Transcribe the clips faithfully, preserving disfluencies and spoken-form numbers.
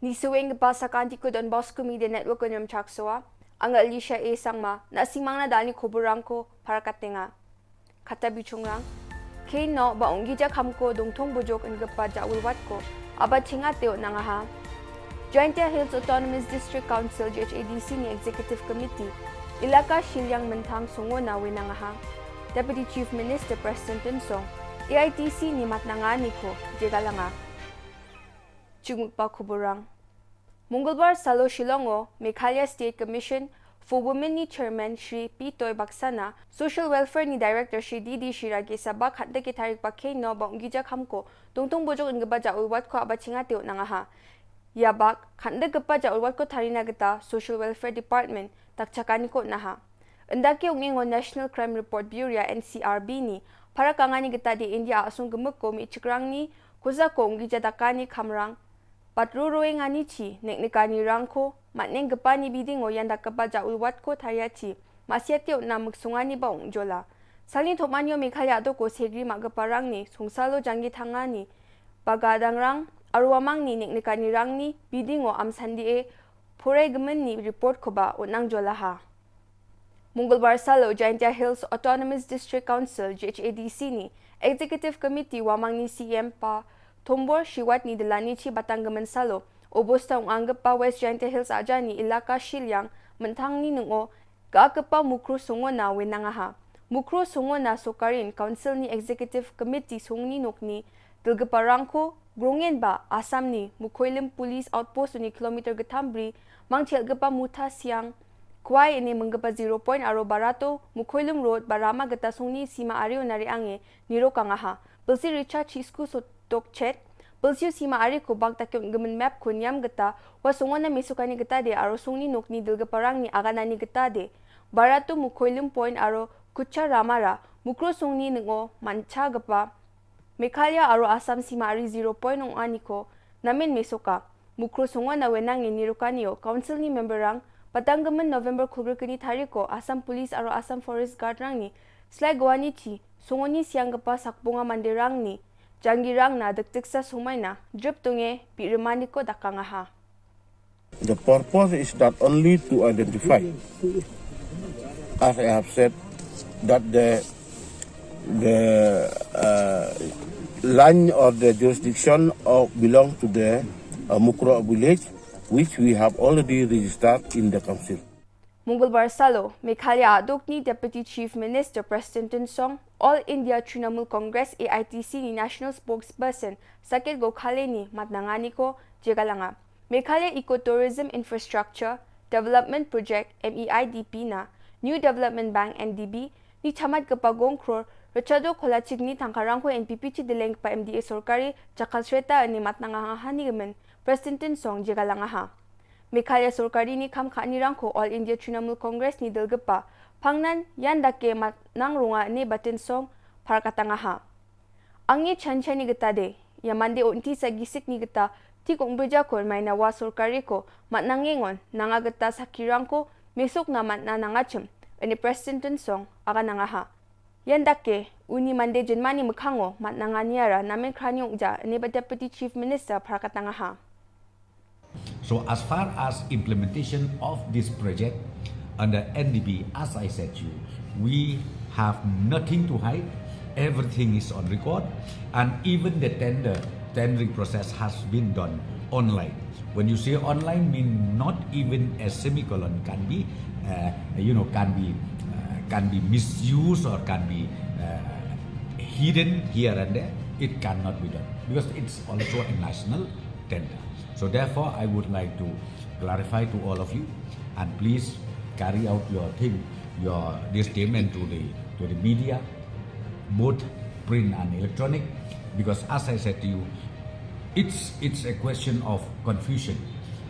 Nisuenggipa sakantiko Don Bosco Media Network-o rimchaksoa. Anga Alicia A Sangma, na·simangna dalni koborrangko parakatenga. Kata bichongrang, keino ba ong·gija kamko dongtong bojok ingipa ja·wilwatko abatenga teo nangaha. Jaintia Hills Autonomous District Council, J H A D C ni Executive Committee, Ilaka Shiliang Mintang songona wenangaha. Deputy Chief Minister Prestone Tynsong, A I T C ni matnanganiko jegalanga. Chinggipa koborrang. Mongolbar salo Shillongo Meghalaya State Commission for Women ni Chairman Shri P Toy Baksana, Social Welfare ni Director Shri D D Shira ge·saba kan·dike tarigipa keino ba ong·gija kamko dongtong bojok ingipa ja·wilwatko abatenga teo nangaha. Ia bak kan·dikgipa ja·wilwatko tarina gita Social Welfare Department dakchakaniko on·aha. Indake ong·engo National Crime Report Bureau, N C R B ni parakangani gita de India a·song gimikko me·chikrangni kosako ong·gija dakani kamrang batro roenganichi neng·nikanirangko man·enggipani bidingo ian dakgipa ja·wilwatko tariachi ma·siate on·na miksonganiba ong·jola. Salni tom·anio Meghalaya a·doko segri ma·giparangni songsalo janggi tangani ba gadangrang aro uamangni neng·nikanirangni bidingo amsandie poraigiminni report-koba on·angjolaha. Mongolbar salo Jaintia Hills Autonomous District Council, J H A D C ni Executive Committee uamangni C E M pa Tombor Shiwatni dilanichi batanggimin salo obosta ong·anggipa West Jaintia Hills a·jani Ilaka Shiliang Mintangni ning·o ga·akgipa mukro songona wenangaha. Mukro songona sokarin Council-ni Executive Committee songni nokni dilgiparangko grongenba Assamni Mukhoilim Police Outpost-oni kilometer gittam bri mangchelgipa Muta Siang Kwai ine minggipa zero point aro Barato Mukhoilim Road ba rama gita songni sima ariona re·ange nirokangaha. Bilsi richa chisku sotokchet, bilsio sima ariko bak dake on·gimin map-ko niam gita ua songona mesokani gita de aro songni nokni dilgiparangni aganani gita de. Barato Mukhoilim Point aro Kucha Ramara Mukro songni ning·o manchagipa Meghalaya aro Assam sima ari zero point ong·aniko namen mesoka. Mukro songona wenange nirokanio Council-ni member-rang batanggimin November kolgrikni tariko Assam Police aro Assam Forest Guard-rangni slaigowanichi songoni sianggipa sakbonga manderangni janggirangna dikdiksa somaina drip donge bi·rimaniko dakangaha. The purpose is not only to identify, as I have said, that the, the, uh, line of the jurisdiction of, belong to the, uh, Mukroh village, which we have already registered in the council. Mongolbar salo Meghalaya a·dokni Deputy Chief Minister Prestone Tynsong, All India Trinamool Congress, A I T C ni National Spokesperson Saket Gokhale-ni matnanganiko jegalanga. Meghalaya Ecotourism Infrastructure Development Project, M E I D P na New Development Bank, N D B, ni chamatgipa gong kror ritchado kolachikni tangkarangko N P P-chi dilenggipa M D A sorkari jakkalsreta ine matnangahanigimin Prestone Tynsong jegalangaha. Meghalaya sorkarini kam ka·anirangko All India Trinamool Congress-ni dilgipa pangnan ian dake matnangronga ine ba Tynsong parakatangaha. Angni chanchani gita de, ia mande on·tisa gisikni gita tik ong·brijakon maina ua sorkariko man·angengon nanga gita sakkirangko mesokna man·a nangachim, ine Prestone Tynsong aganangaha. Ian dake uni mande jinmani mikkango man·anganiara namen krani ong·ja, ineba Deputy Chief Minister parakatangaha. So as far as implementation of this project under N D B, as I said to you, we have nothing to hide. Everything is on record, and even the tender, tendering process has been done online. When you say online, mean not even a semicolon can be, uh, you know, can be, uh, can be misused or can be, uh, hidden here and there. It cannot be done because it's also a national tender. So therefore, I would like to clarify to all of you, and please carry out your thing, your, this statement to the, to the media, both print and electronic, because as I said to you, it's, it's a question of confusion,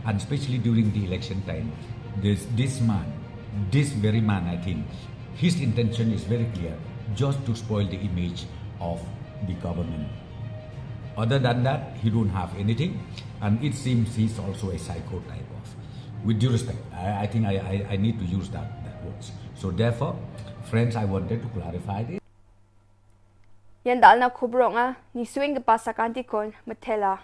and especially during the election time, this, this man, this very man, I think, his intention is very clear, just to spoil the image of the government. Other than that, he don't have anything, and it seems he's also a psycho type of, with due respect, I, I think I, I, I need to use that, that words. So therefore, friends, I wanted to clarify this. Ian dal·na kobrok ong·a, nisuenggipa sakantikon mitela.